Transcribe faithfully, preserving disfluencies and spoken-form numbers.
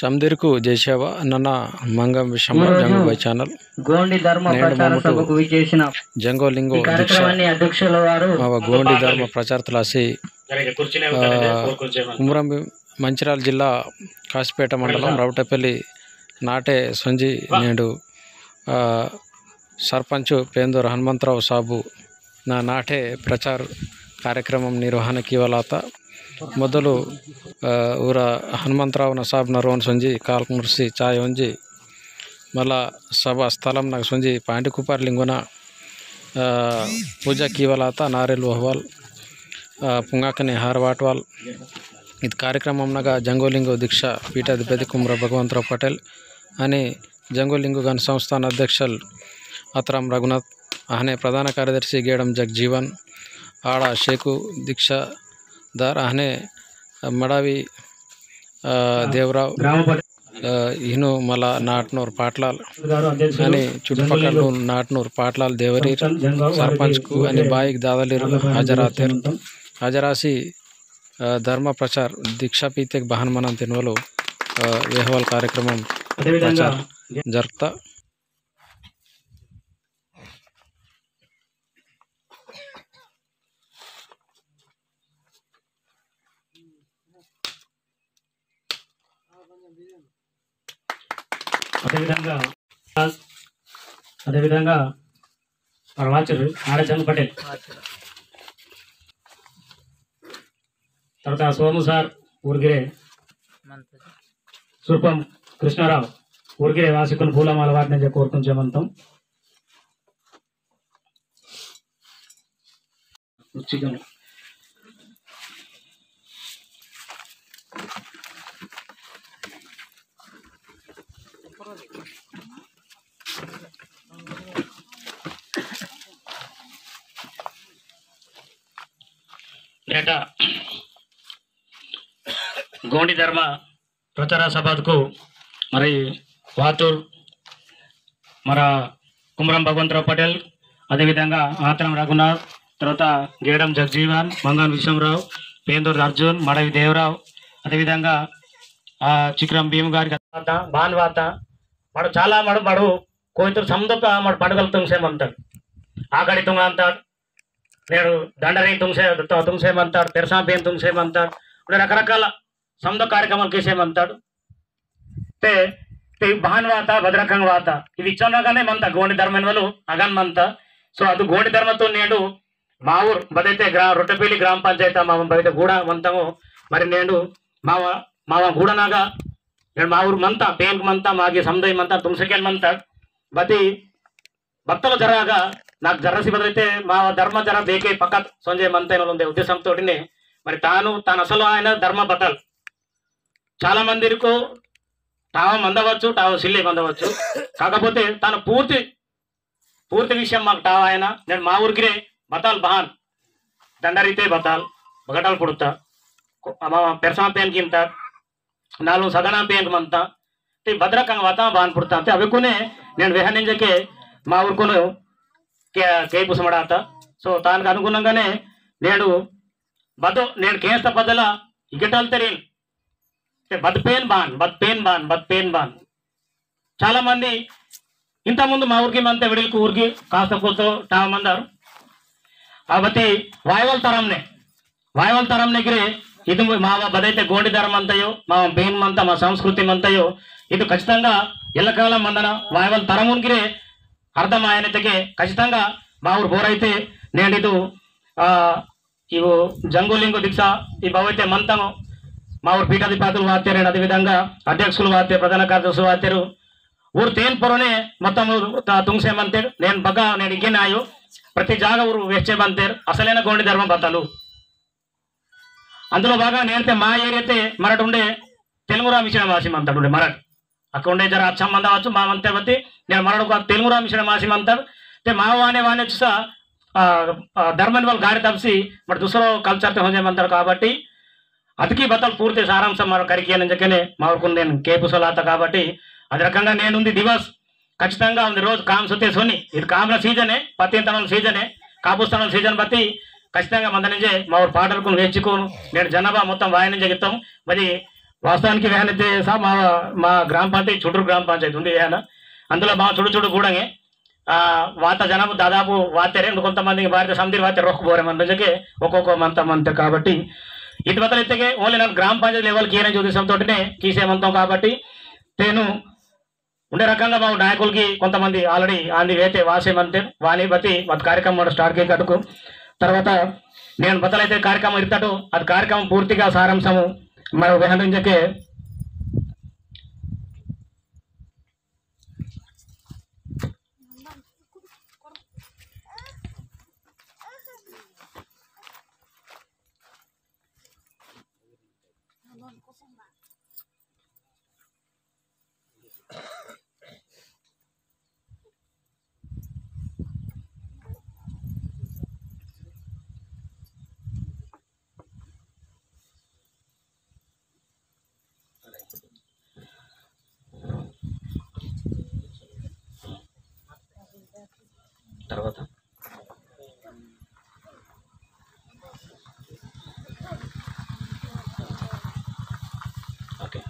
समदिरकु जय सेवा। नना मंगम विषम जंगो बाई channel। गोंडी धर्म प्रचार सभकु विचेसिन जंगो लिंगो दीक्षा मावा गोंडी धर्म प्रचार तलासी कुमरम मंचिराल जिल्ला कासिपेट मंडलम रौटपेली नाटे सोंजी नेंडु सरपंच पेंदूर हनुमंतराव साबु ना नाटे प्रचार कार्यक्रम निर्वहण कीवलाता। मोदलु ऊरा हनुमंतराव ना साब ना रोन सोंजी काल मुर्सी चाय ओंजी मला सभा स्थलम ना सोंजी पांडी कुपार लिंगोना पूजा कीवलाता। नारेल वहवाल पुंगाकने हार वाटवाल। इद कार्यक्रम नगा जंगोलिंगो दीक्षा पीठाधिपति कुमरा भगवंतराव पटेल अनि जंगोलिंगो गण संस्थान अध्यक्षल अतराम रघुनाथ, आहने प्रधान कार्यदर्शी गेडम जगजीवन, आड़ा शेकु दीक्षादार, आहने मड़ावी देवराव, इनु मला नाटनूर पाटलाल अनि चुटुपकल नाटनूर पाटलाल देवरीर सरपंच कु अनि बाईक दादलीर हाजर आतेर। हाजर आसी धर्म प्रचार दीक्षा पीतेक बहन मनन तिनवलो वेहवाल कार्यक्रम प्रचार जरता। अदेविधंगा अदेविधंगा प्रवाचर नाराचंद पटेल, तरता सोमु सार ऊर्गिरे, सुरपम कृष्णाराव ऊर्गिरे वासिकुन फूलमाल वाटने जे कोरकुन जमंतम। नेटा गोंडी धर्म प्रचार सभातकु मरी वातूर मरा कुमरम भगवंतराव पटेल, अदेविधंगा आतरम रघुनाथ, तरता गेडम जगजीवन, मंगन विश्वमराव, पेंदूर अर्जुन, मड़वी देवराव, अदेविधंगा चिक्रम भीम गारी वाता, बान वाता, मड़ चाला मड़ मड़ु कोयतुर समदत मड़ पंडगल तुंगसे मंतड़, आगड़ी तुंग अंतड़, नेडु दंडरी तुंगसे तुंगसे मंतड़, पेरसा पेन तुंगसे मंतड़, उन्हें रकरकाल समदत कार्यक्रम केसे मंतड़। ते ते बहान वाता भद्रकंग वाता इव इच्चोन रकने मंता गोंडी धर्मेन वलु अगन मंता। सो अदु गोंडी धर्मतो नेंडु मावुर बदैते ग्राम रोटपेली ग्राम पंचायत माव बदैते गूड़ा मंतंगो। मरी नेंडु माव माव गूड़ा नागा नेंडु मावुर मंता पेंक मंता मागे समदय मंता तुमसेकेन मंता। बती बत्तल जरागा नाक जर्रसी बदलते माव धर्म जरा बेके पकत संजय मंता नलुंदे उद्देश्यम तोटिने। मरी तानु तान असल आयन धर्म बतल चाला मंदिरकु टाव मंदवच्चु, टाव सिल्ले मंदवच्चु। काकपोते तानु पूर्ति, पूर्ति विषयम माक टाव आयना, नेन मा ऊर्गिरे बताल बहान, दंडारीते बताल, बगटाल पुड़ता, को-, अमा पेरसा पेन किंता, नालू सगना पेन मंता, ते भद्रकंग वाता बहान पुड़ता, ते अबे कुने, नेन वेहनिंजके मा ऊर्कुनु के, के पुसमड़ाता। So, तान अनुगुणंगाने, नेडु बदो, नेन केंस्ता बदला, इगटाल तेरिन, ते बद पेन बान, बद पेन बान, बद पेन बान। चाला मंदी इंता मुंदु मा ऊर्गी मंते विडिल्कु ऊर्गी कास्ता कोसो टाव मंदर। अबती वायवल तरमने, वायवल तरमने गिरे इदु मावा बदैते गोंडी धर्म मंतयो, मावा बेन मंता, मा संस्कृति मंतयो, इदु खचितंगा एल्लकालम मंदना वायवल तरमुन गिरे अर्थम आयने तके खचितंगा मा ऊर बोरैते नेंडिदु, आ, इवो जंगो लिंगो दीक्षा, इवैते मंतंगो, मा ऊर पीठाधिपतुलु वातेरु, अदे विधंगा अध्यक्षुलु वातेरु, प्रधान कार्यदर्शुलु वातेरु, ऊर तेन पोरोने मत्तमु ता-, तुंगसे मंतेरु, नेन बगा, नेन इगेन आयो, प्रति जागा ऊर वेच्चे मंतेरु, असलैन गोंडी धर्म बतलु। अंदुलो बागा नेन ते मा area ते मरट उंडे, तेलुगु राम मिश्र मासी मंतड़ उंडे मरट। अक्का उंडे जरा अच्छा मंदा वच्चु, मा मंते बत्ती, नेन मरट को तेलुगु राम मिश्र मासी मंतड़। ते मा वाने वाने चुसा, आ, आ, धर्मन वाल गाड़ी तपसी, but दूसरो culture ते होंजे मंतड़ काबट्टी, अदकी बतल पूर्ति सारांश मर करिकिया नंजकने, मा ऊर्कुन नेन के पुसलाता काबट्टी, अद रकंगा नेन उंदी दिवस, खचितंगा उंदी रोज काम सोते सोनी, इद कामना season है, पत्ती तनल season है, कापुस तनल season बत्ती, खचितंगा मंदनिंजे, मा ऊर पाटलकुन वेचिकुन, नेन जनाबा मोत्तम वायनिंजे गित्तम, बदी वास्तवानिकि वेहनते सा मा, मा ग्राम पंचायत, चुडूर ग्राम पंचायत उंदी वेहन। अंदुलो मा चुडू चुडू गूडंगे। आ, वाता जनम दादापु वातेरे, इंदु कोंतमंदि बारिते समदिर वातेरे रोख बोरे मंदंजके, ओकोको मंता मंते काबट्टी। इति बतल इत्तेके, only नन ग्राम पंचायत level की एने जो उद्देश्यम तोटिने, कीसे मंतों काबट्टी, तेनु उंडे रकंगा मा नायकुलुकी कोंतमंदि already आंदी वेते वासे मंते, वानी बती मत कार्यक्रम मोड़ start के कटुकु। तरवाता नेन बतलैते कार्यक्रम इर्तटु, अद कार्यक्रम पूर्तिगा सारांशमु मर वेहनंजके। तरवाता। ओके।